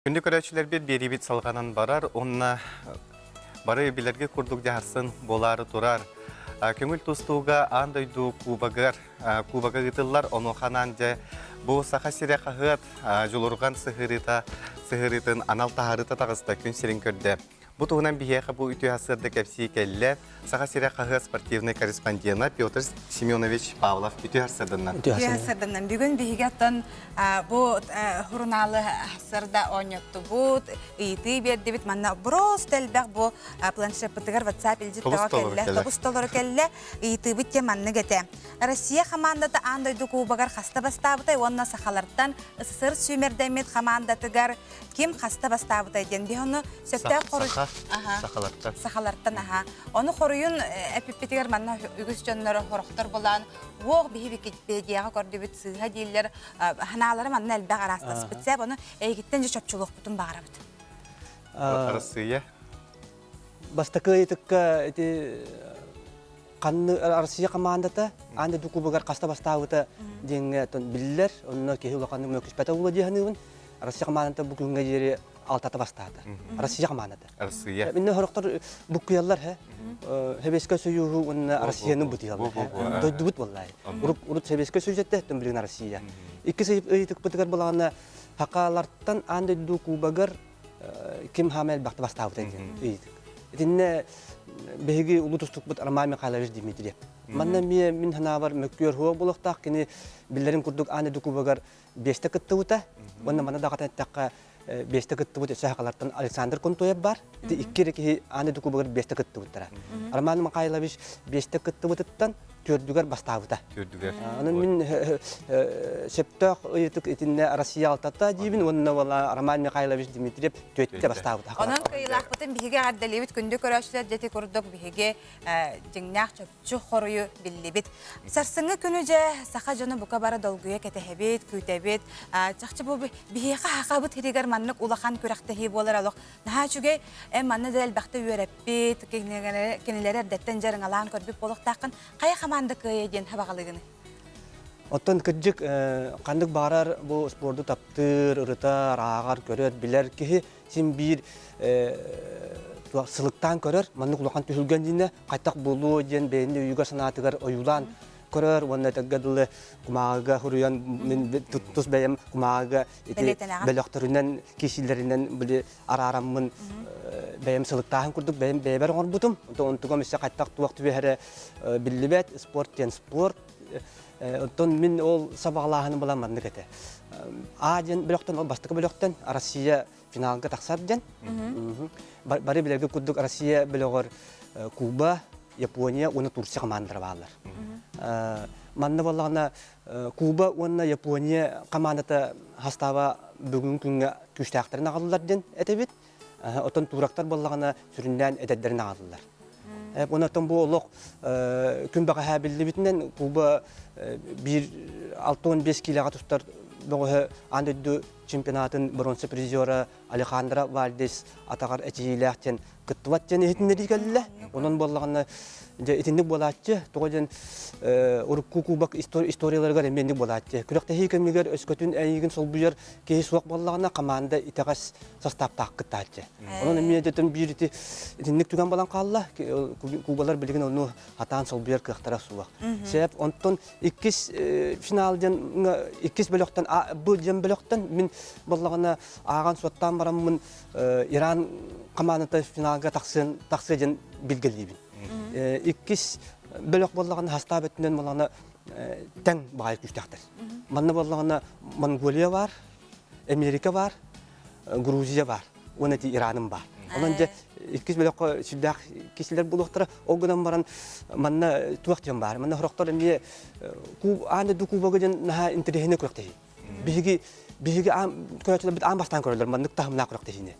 Күндү көрөөччүлэрбит биэриибит салҕанан барар уонна бары билэргэ курдук дьаһарсын буолаары турар. Көҥүл тустууга аан дойду кубогар кубога ыытыллар. Онуоха анаан дьэ бу Саха сирэ хаһыат дьулурҕан сыһыарыыта сыһыарыытын анал таһаарыыта таҕыста күн сирин көрдө. Бу туһунан биһиэхэ бу үтүө сарсыарда кэпсии кэллэ. Саха сирэ хаһыат спортивнай корреспондена Петр Семенович Павлов үтүө сарсыарданнан. Үтүө сарсыарданнан. Бүгүн биһиги оттон бу сурунаалы сарда оонньоттубут, ыйытыы биэрдибит. Манна просто элбэх бу планшеппытыгар WhatsApp илдьит кэллэ, тобус толору кэллэ. Ыйытыыбыт те маннык этэ. Россия хамаандата аан дойду кубогар хаста бастаабытай уонна сахалартан СССР сүүмэрдэммит хамаандатыгар ким хаста бастаабытай диэн биһи ону сөптөөх хоруй сахалартан сахалартан аха ону хоруйун эпиппитигэр манна үгүс дьоннор хорохтор булан уох биһи википедияҕа көрдүбүт сыыһа дииллэр ханаалара манна элбэх араастаспыт сээп ону эйигиттэн дьэ чопчулуохпутун баҕарабыт Арассыыйа Бастакы ыйытыкка ити ханны Россия командата аан дойду кубогар хаста бастаабыта диэҥҥэ биллэр. Онно киһи улаханнык мөкүспэтэ буолуо дии саныыбын. Россия командата бу күҥҥэ диэри алтата бастаата. Россия командата. Россия. Инне сорохтор буккуйаллар хэ. Сэбиэскэй Союһу уонна Россияны бутуйаллар. Дойдубут буоллай. Урут урут Сэбиэскэй Союз этэ, билигин Россия. Иккис ыйытыкпытыгар булаҕына хакалартан аан дойду кубогар ким хаама элбэхтэ бастаабыта диэн ыйытык. Итиннэ биһиги улуу тустукпут Роман Михайлович Дмитриев. Манна эмиэ мин санаабар мөккүөр суох буолуохтаах кини биллэрин курдук аан дойду кубогар биэстэ кыттыбыта. Уонна манна даҕатан эттэххэ биэстэ кыттыбыт өссө сахалартан Александр Контоев бар. Ити икки эрэ киһи аан дойду кубогар биэстэ кыттыбыттара. Роман Михайлович биэстэ кыттыбытыттан төрдүгэр бастаабыта. Төрдүгэр. Онон мин сөптөөх ыйытык итиннэ Россия алтата диибин уонна уола Роман Михайлович Дмитриев түөттэ бастаабыта. Онон кыайыылаахпытын биһиги эҕэрдэлиибит күндү көрөөччүлэр дьэти курдук биһиги дьиҥнээх чопчу хоруйу биллибит. Сарсыҥҥы күнү дьэ саха дьоно бука бары долгуйа кэтэһэбит, күүтэбит. Чахчы бу биһиэхэ хахабыт сиригэр маннык улахан күрэхтэһии буолар олох Наһаа үчүгэй, эн манна да элбэхтэ үөрэппит, кинилэри эрдэттэн дьарыҥалаан көрбүт буолуохтааххын. Хайа хамаанда кыайа диэн хабаҕалыыгыный? Оттон кырдьык, ханнык баҕарар бу спорду таптыыр, ырытар, ааҕар, көрөр, билэр киһи син биир сылыктаан көрөр, маннык улахан түһүлгэн диинэ хайдах буолуо диэн бэйэни өйүгэр-санаатыгар ойуулаан көрөр уонна этэргэ дылы кумааҕыга суруйан мин тус бэйэм кумааҕыга ити бөлөхтөрүнэн киисилэринэн били араараммын бэйэм сылыктааһын курдук бэйэм бэйэбэр оҥорбутум. Онтон онтугам өссө хайтах туох түбэһэрэ биллибэт. Спорт диэн спорт. Оттон мин ол сабаҕалааһыны булан маннык этэ. А диэн бөлөхтөн, ол бастакы бөлөхтөн Россия финалга тахсар диэн. Бары билэргэ курдук Россия бөлөҕөр Куба, Япония уонна Турция командалара бааллар. Манна буоллаҕына Куба уонна Япония командата хастааба бүгүҥҥү күҥҥэ күүстээхтэрин аҕаллылар диэн этэбит. Оттон турактар буоллаҕына сүрүннээн эдэрдэрин аҕаллылар. Онон бу олох күн бэҕэһээ биллибитинэн Куба биир 65 киилэҕэ тустар бөҕөһө аан дойду чемпионатын бронза призера Алехандро Вальдес атаҕар эчийиилээх диэн кыттыбат диэн иһитиннэрии кэллэ. Онон буоллаҕына дьэ итинник буолааччы тоҕо диэн урукку кубок историяларыгар эмиэ инник буолааччы. Күрэхтэһии кэмигэр өскөтүн эйигин солбуйар киһи суох буоллаҕына команда итэҕэс састааптаах кыттааччы. Онон эмиэ дьэтин биир ити итинник түгэн буолан хаалла. Кубалар билигин ону хатаан солбуйар кыахтара суох. Сөп онтон иккис финал диэн иккис бөлөхтөн бу диэн бөлөхтөн мин буоллаҕына ааҕан суоттаан бараммын Иран командата финалга тахсыан тахсыа диэн билгэлиибин. Иккис бөлөх буоллаҕына хастаап өттүнэн буоллаҕына тэҥ баҕайы күүстээхтэр. Манна буоллаҕына Монголия бар, Америка бар, Грузия бар уонна ити Ираным бар. Онон дьэ иккис бөлөххө сүрдээх кисилэр буолуохтара. Ол гынан баран манна туох диэн баар. Манна сорохтор эмиэ аан дойду кубога диэн наһаа интэриэһинэй күрэхтэһии. Биһиги биһиги аан көрөөччүлэрбит аан бастаан көрөллөр маннык таһымнаах күрэхтэһиини.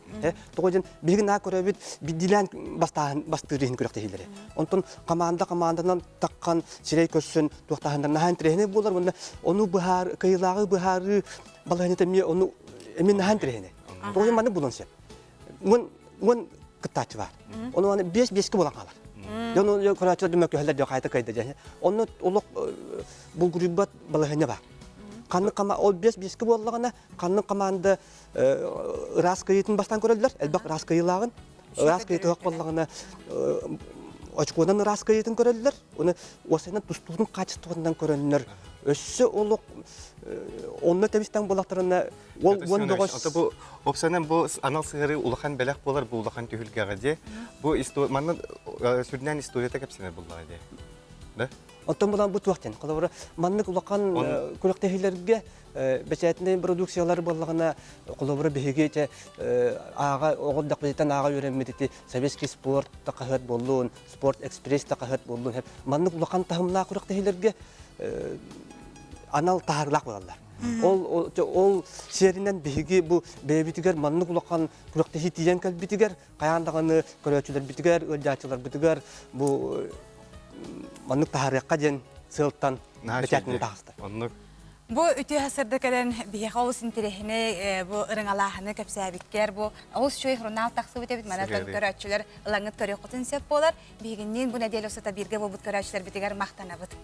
Тоҕо диэн биһиги наа көрөбүт биддилээн бастааһын бастыыр иһин күрэхтэһиилэри. Онтон команда команданан таххан сирэй көрсөн туохтааһыннар наһаа интэриэһинэй буолар уонна ону быһаар кыайыылааҕы быһаарыы балаһыанньата эмиэ ону эмиэ наһаа интэриэһинэй. Тоҕо диэн маннык булан сөп. Уон уон кыттааччы бар. Ону аны биэс биэскэ буолан хаалар. Дьон ону көрөөччүлэр дүмөкөһөлөр дьон хайта кыайда дьэ. Онно олох булгуруйбат балаһыанньа бар. Ханнык ол бес бески буоллаҕына, ханнык команда ыраас кыйыытын бастаан көрөллөр, элбэх ыраас кыйыылааҕын. Ыраас кыйыы туһах буоллаҕына, очкуонан ыраас кыйыытын көрөллөр, уну уосайынан тустуутун хаачыстыбатынан көрөннөр, өссө олох онно тэбистэн буоллахтарына ол уон бөҕөс бу опсанан бу анал сыһары улахан бэлэх буолар бу улахан түһүлгэҕэ дии бу манна сүрүннээн историята кэпсэнэр буоллаҕа дии да Оттон булан бу туох диэн холобура маннык улахан күрэхтэһиилэргэ бэчээтинэй продукциялар буоллаҕына холобура биһиги ити ааҕа оҕо эрдэхпититтэн ааҕа үөрэммит ити советский спорт да хаһыат буоллун спорт экспресс да хаһыат буоллун маннык улахан таһымнаах күрэхтэһиилэргэ анал таһаарыылаах буолаллар. Ол ол сиэринэн биһиги бу бэйэбитигэр маннык улахан күрэхтэһии тиийэн кэлбитигэр хайаан даҕаны көрөөччүлэрбитигэр, ыалдьааччыларбытыгар бу маннык таһаарыахха диэн сыалтан бэчээтинэн таҕыста. Оннук. Бу үтүө сырда кэлэн биһиэхэ олус интэриэһинэй бу ырыҥалааһыны кэпсээбиккэр бу олус үчүгэй журнал тахсыбыт эбит манан көрөөччүлэр ылаҥҥыт көрүөххүтүн сөп буолар. Биһигинниин бу нэдиэлэ устата бииргэ буолбут көрөөччүлэрбитигэр махтанабыт.